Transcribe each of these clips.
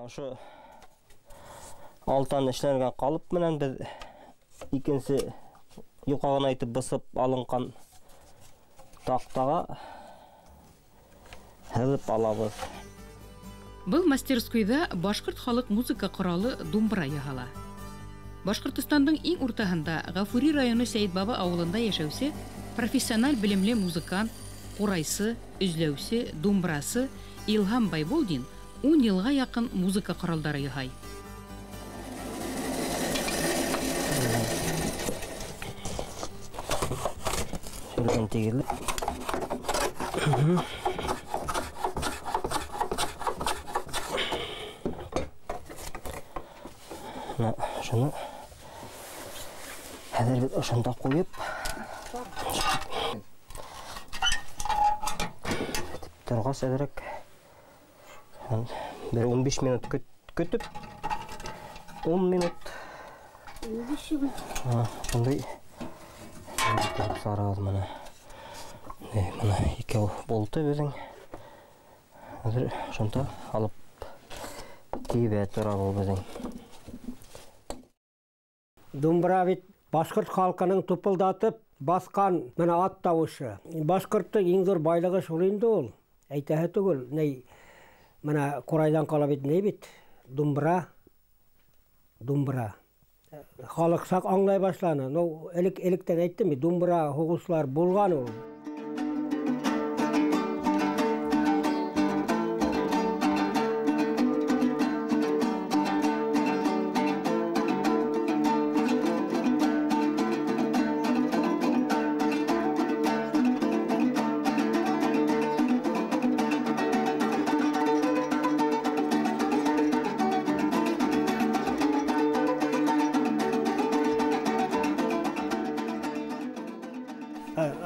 Ошо алтан эшләнгән ҡалып менән беҙ икенсе юҡа ғына итеп бысып алынған таҡтаға һыҙып алабыҙ. Был мастерскойҙа башҡорт халыҡ музыка ҡоралы думбыра яһала. Башҡортостандың иң уртаһында Ғафури районы Сәйетбаба ауылында йәшәүсе профессиональ белемле музыкант, ҡурайсы, өҙләүсе, думбырасы Илһам Байбулдин 10 йылға яҡын музыка ҡоралдары яһай. Шуны хәҙер беҙ ошонда ҡуйып торғас әҙерәк бер 15 минут көтөп 10 минут шундай сығарабыҙ. Мына мына икәү булды беҙҙең. Хәҙер шунда алып кибә тора был беҙҙең. Думбыра бит башҡорт халҡының тупылдатып баҫҡан мына ат тауышы. Башҡорттоң иң ҙур байлығы шул инде ул. Әйтәһе түгел, ни мына ҡурайҙан ҡала бит ни бит думбыра. Думбыра. Халыҡ саҡ аңлай башланы. Ну, элек-электән әйттем бит, думбыра һуғыусылар булған ул.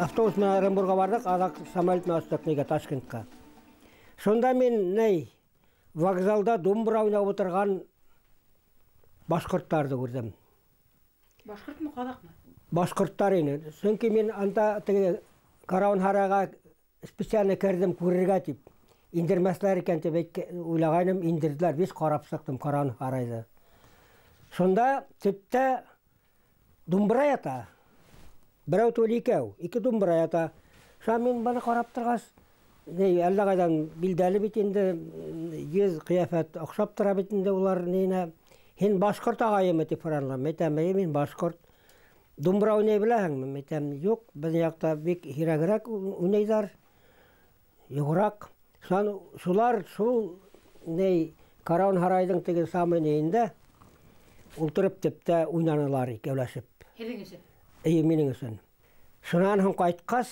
Автобус менән Оренбургға барҙыҡ, аҙаҡ самолет менән остоҡ нигә Ташкентҡа. Шунда мин ней вокзалда думбыра уйнап ултырған башҡорттарҙы күрҙем. Башҡортмо, ҡаҙаҡмы? Башҡорттар ине. Сөнки мин анда теге караван-һарайға специально керҙем күрергә тип. Индермәҫләр икән тип уйлағайным, индерҙеләр. Беҙ ҡарап сыҡтым караван-һарайҙы. Шунда төптә думбыра ята. Берәү түгел, икәү, ике думбыра ята. Шунан мин быны ҡарап торғас, ни, әллә ҡайҙан билдәле бит инде, йөҙ ҡиәфәт оҡшап тора бит инде улар нинә. Һин башҡорт ағайымы тип һоранылар. Мин әйтәм, эйе, мин башҡорт. Думбыра уйнай беләһеңме? Мин әйтәм, юҡ, беҙҙең яҡта бик һирәгерәк уйнайҙар, юғыраҡ. Шунан шулар шул ни караван-һарайҙың теге самый ниендә ултырып төптә уйнанылар икәүләшеп. Һеҙҙең өсөн? Эйе, минең өсөн. Шунан һуң ҡайтҡас,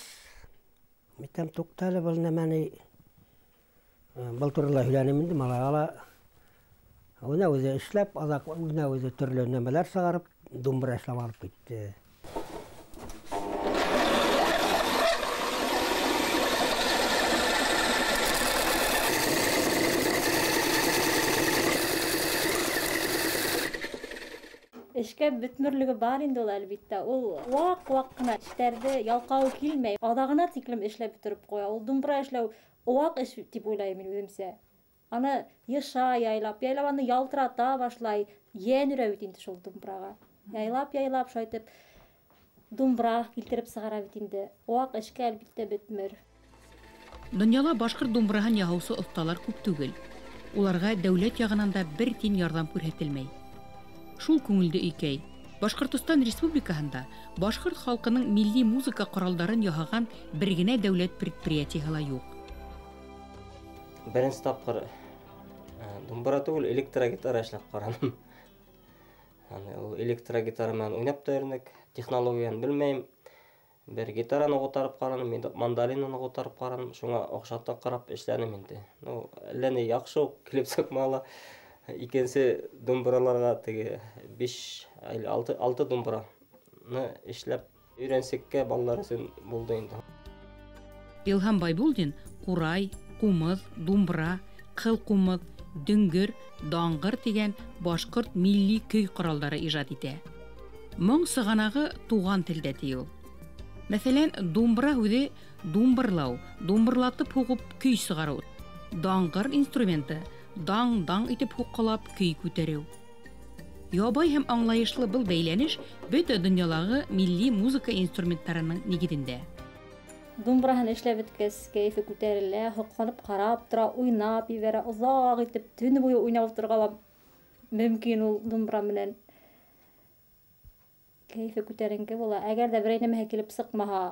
әйтәм, туҡта әле, был нәмәне, был турала һөйләнем инде, малайға ла үҙенә үҙе эшләп, аҙаҡ үҙенә үҙе төрлө нәмәләр сығарып, думбыра эшләп алып китте. Эшкә бөтмөрлөгө бар инде ул, әлбиттә. Ул ваҡ-ваҡ ҡына эштәрҙе ялҡау килмәй, аҙағына тиклем эшләп бөтөрөп ҡуя. Ул думбыра эшләү ваҡ эш тип уйлайым мин үҙемсә. Аны йыша яйлап, яйлап аны ялтырата башлай, йән өрә бит инде шул думбыраға. Яйлап, яйлап шулай итеп думбыра килтереп сығара бит инде. Ваҡ эшкә әлбиттә бөтмөр. Донъяла башҡорт думбыраһын яһаусы оҫталар күп түгел. Уларға дәүләт яғынан да бер тин ярҙам күрһәтелмәй. Шул күңелде өйкәй. Башҡортостан Республикаһында башҡорт халҡының милли музыка ҡоралдарын яһаған бер генә дәүләт предприятиеһы ла юҡ. Беренсе тапҡыр думбыра түгел, электрогитара эшләп ҡараным. Ул электрогитара менән уйнап та йөрөнөк, технологияны белмәйем. Бер гитараны ҡутарып ҡараным, мандолинаны ҡутарып ҡараным, шуңа оҡшата ҡарап эшләнем инде. Ну, әллә ни яҡшы уҡ килеп сыҡманы ла. Икенсе думбыраларға теге 5 или 6 думбыраны эшләп өйрәнсеккә балалар өсөн булды инде. Илһам Байбулдин ҡурай, ҡумыҙ, думбыра, ҡыл ҡумыҙ, дөңгөр, даңғыр тигән башҡорт милли көй ҡоралдары ижад итә. Моң сығанағы туған телдә ти ул. Мәҫәлән, думбыра һүҙе думбырлау, думбырлатып һуғып көй сығарыу. Даңғыр инструменты даң-даң итеп һуҡҡылап көй күтәреү. Ябай һәм аңлайышлы был бәйләнеш бөтә донъялағы милли музыка инструменттарының нигеҙендә. Думбыраһын эшләп бөткәс, кәйефе күтәрелә, һоҡланып ҡарап тора, уйнап ебәрә, оҙаҡ итеп төнө буйы уйнап ултырырға ла мөмкин ул думбыра менән. Кәйефе күтәренке була. Әгәр ҙә берәй нәмәһе килеп сыҡмаһа,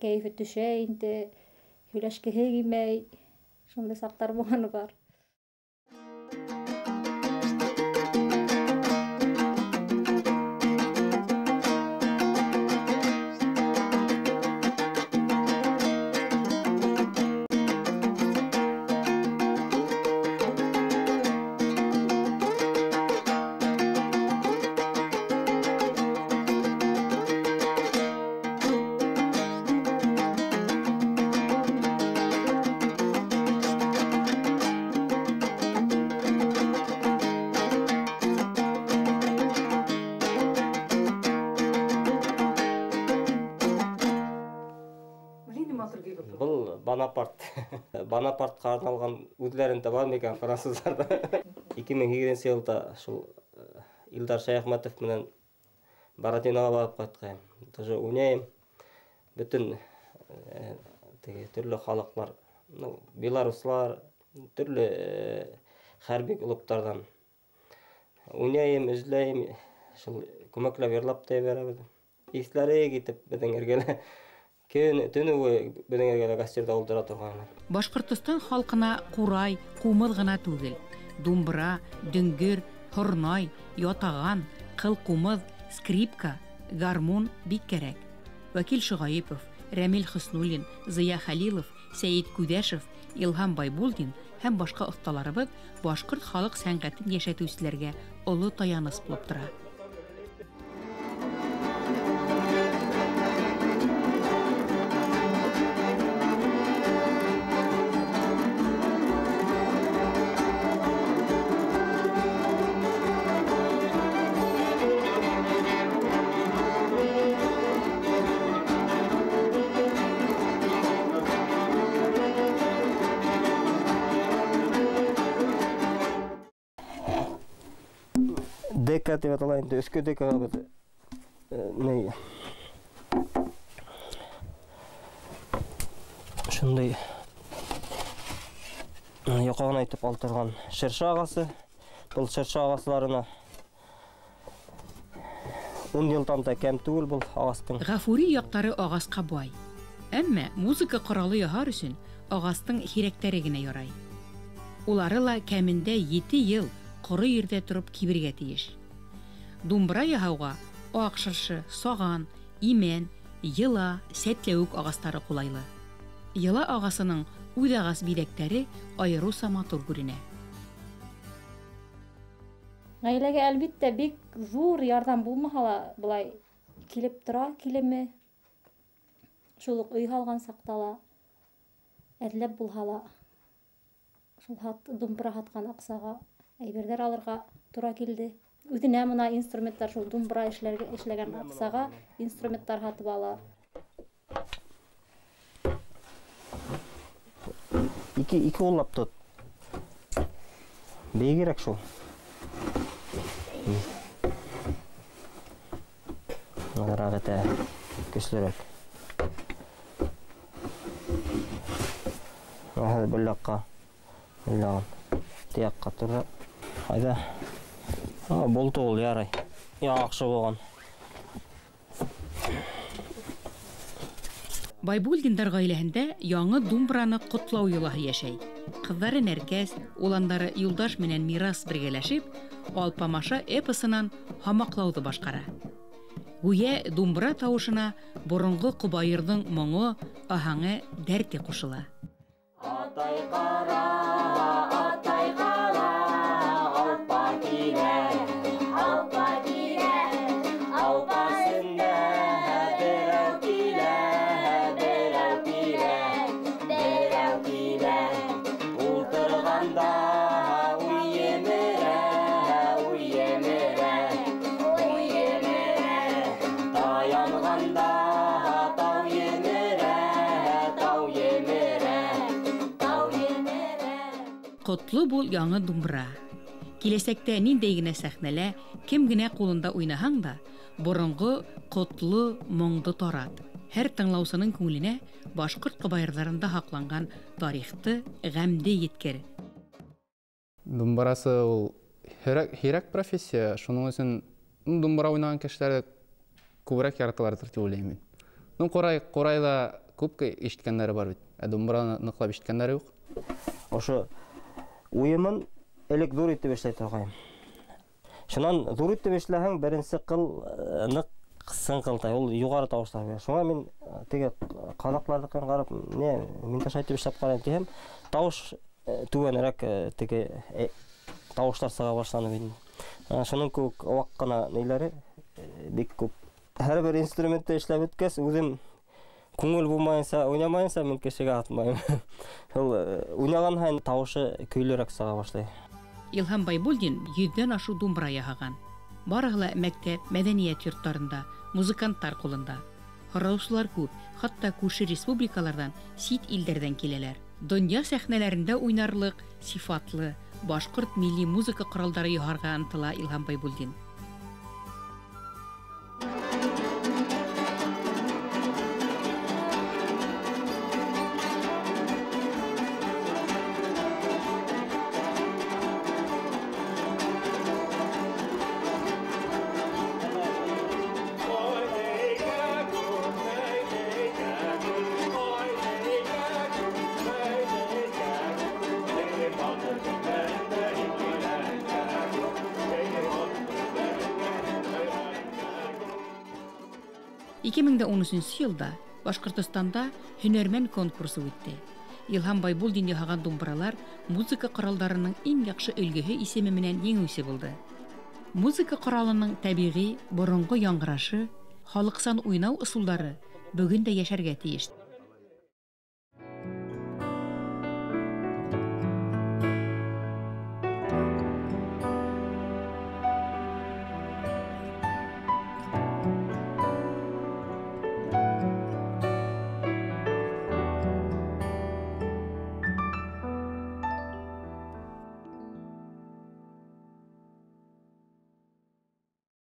кәйефе төшә инде, һөйләшкеһе килмәй. Шундай саҡтар булғаны бар. Был Бонапарт. Бонапартҡа арналған үҙҙәрен таба микән француздар. 2008 йылда шул Илдар Шәйәхмәтов менән Бородиноға барып ҡайтҡайым. Тоже уйнайым. Бөтөн теге төрлө халыҡлар, ну, белоруслар, төрлө хәрби клубтарҙан уйнайым, эзләйем, шул күмәкләп йырлап та ебәрәбеҙ. Иҫләре китеп беҙҙең эргәлә көн төнө буйы беҙҙең эргәлә костерҙа ултыра торғандар. Башҡортостан халҡына ҡурай, ҡумыҙ ғына түгел, думбыра, дөңгөр, һорнай, ятаған, ҡыл ҡумыҙ, скрипка, гармун бик кәрәк. Вәкил Шоғайыпов, Рәмил Хөснуллин, Зыя Хәлилов, Сәйет Күҙәшев, Илһам Байбулдин һәм башҡа оҫталарыбыҙ башҡорт халыҡ сәнғәтен йәшәтеүселәргә оло таяныс булып тора. Дека тип атала инде, өскө дека беҙ ни шундай яҡағына итеп алтырған шыршы ағасы. Был шыршы ағасыларына 10 йылдан да кәм түгел был ағастың. Ғафури яҡтары ағасҡа бай. Әммә музыка ҡоралы яһар өсөн ағастың һирәктәре генә ярай. Улары ла кәмендә 7 йыл ҡоро ерҙә тороп кибергә тейеш. Думбыра яһауға аҡ шыршы, саған, имән, йыла, сәтләүек ағастары ҡулайлы. Йыла ағасының үҙ ағас биҙәктәре айырыуса матур күренә. Ғаиләгә әлбиттә бик ҙур ярҙам булмаһа ла, былай килеп тора килеме. Шул уҡ өй һалған саҡта ла, әҙләп булһа ла, шул думбыра һатҡан аҡсаға әйберҙәр алырға тура килде. Үҙенә мына инструменттар, шул думбыра эшләгән аҡсаға инструменттар һатып ала. Ике ҡуллап тот. Бейегерәк шул. Нығыраҡ итә, көслөрәк. Был яҡҡа, был яғын, тияҡҡа тора. Айҙа. Булды ул, ярай. Яҡшы булған. Байбулдиндар ғаиләһендә яңы думбыраны ҡотлау йолаһы йәшәй. Ҡыҙҙары Нәркәс, уландары Юлдаш менән Мирас бергәләшеп, Алпамаша эпосынан һамаҡлауҙы башҡара. Гүйә думбыра тауышына боронғо ҡобайырҙың моңо, аһаңы, дәрте ҡушыла. Атай ҡара, атай ҡара, алпа килә, алпа килә, алпасында берәү килә, берәү килә, берәү килә. Ултырғанда уй емерә, уй емерә, уй емерә. Таянғанда тау емерә, тау емерә, тау емерә. Ҡотло бул яңы думбыра. Киләсәктә ниндәй генә сәхнәлә, кем генә ҡулында уйнаһаң да, боронғо ҡотло моңдо тарат. Һәр тыңлаусының күңеленә башҡорт ҡобайырҙарында һаҡланған тарихты, ғәмде еткер. Думбырасы ул һирәк профессия, шуның өсөн думбыра уйнаған кешеләрҙе күберәк яраталарҙыр тип уйлайым мин. Ну, ҡурайҙа күп ишеткәндәре бар бит, ә думбыраны ныҡлап ишеткәндәре юҡ. Ошо уйымын элек ҙур итеп эшләй торғайым. Шунан ҙур итеп эшләһәң, беренсе ҡыл ныҡ сыңҡылтай, ул юғары тауыштар бирә. Шуңа мин теге ҡаҙаҡларҙыҡын ҡарап, не, мин дә шулай итеп эшләп ҡарайым тиһәм, тауыш түбәнерәк теге тауыштар сыға башланы бит. Шуның кеүек ваҡ ҡына ниләре бик күп. Һәр бер инструментты эшләп бөткәс, үҙем күңел булмайынса, уйнамайынса мин кешегә атмайым. Ул уйнаған һайын тауышы көйлөрәк сыға башлай. Илһам Байбулдин 100-дән ашыу думбыра яһаған. Барыһы ла мәктәп, мәҙәниәт йорттарында, музыканттар ҡулында. Һораусылар күп, хатта күрше республикаларҙан, сит илдәрҙән киләләр. Донъя сәхнәләрендә уйнарлыҡ, сифатлы, башҡорт милли музыка ҡоралдары яһарға ынтыла Илһам Байбулдин. Йылда Башҡортостанда һөнәрмән конкурсы үтте. Илһам Байбулдин яһаған думбыралар музыка ҡоралдарының иң яҡшы өлгөһө исеме менән еңеүсе булды. Музыка ҡоралының тәбиғи, боронғо яңғырашы, халыҡсан уйнау ысулдары бөгөн дә йәшәргә тейеш.